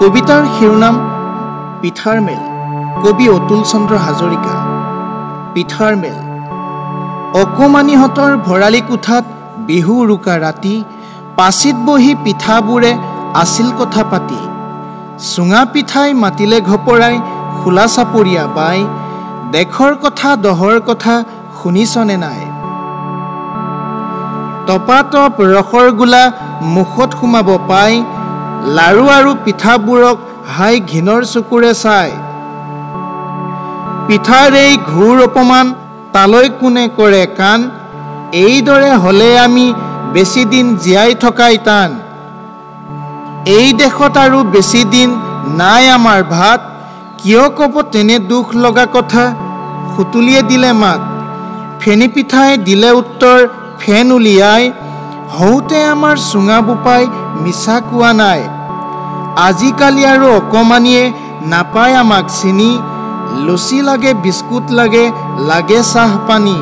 কবিতাৰ শিৰোনাম পিঠাৰ মেল, কবি অতুল চন্দ্ৰ হাজৰিকা। পিঠাৰ মেল। অকমানিহঁতৰ ভঁৰালী কোঠাত বিহু উৰুকা ৰাতি পাচিত বহি পিঠাবোৰে আছিল কথা পাতি। চুঙা পিঠাই মাতিলে ঘপৰাই, খোলা চাপৰীয়া বাই, দেশৰ কথা দহৰ কথা শুনিছনে নাই? টপাটপ ৰসৰ গোলা মুখত সোমাব পাই লাৰু আৰু পিঠাবোৰক হাই ঘিণৰ চকুৰে চাই। পিঠাৰ এই ঘোৰ অপমান তালৈ কোনে কৰে কাণ? এইদৰে হ'লে আমি বেছিদিন জীয়াই থকাই টান। এই দেশত আৰু বেছিদিন নাই আমাৰ ভাত, কিয় ক'ব তেনে দুখ লগা কথা? সুতুলিয়ে দিলে মাত। ফেনী পিঠাই দিলে উত্তৰ ফেন উলিয়াই, হওঁতে আমাৰ চুঙা বোপাই মিছা কোৱা নাই। আজিকালি আৰু অকমানিয়ে নাপায় আমাক চিনি, লুচি লাগে, বিস্কুট লাগে, লাগে চাহ পানী।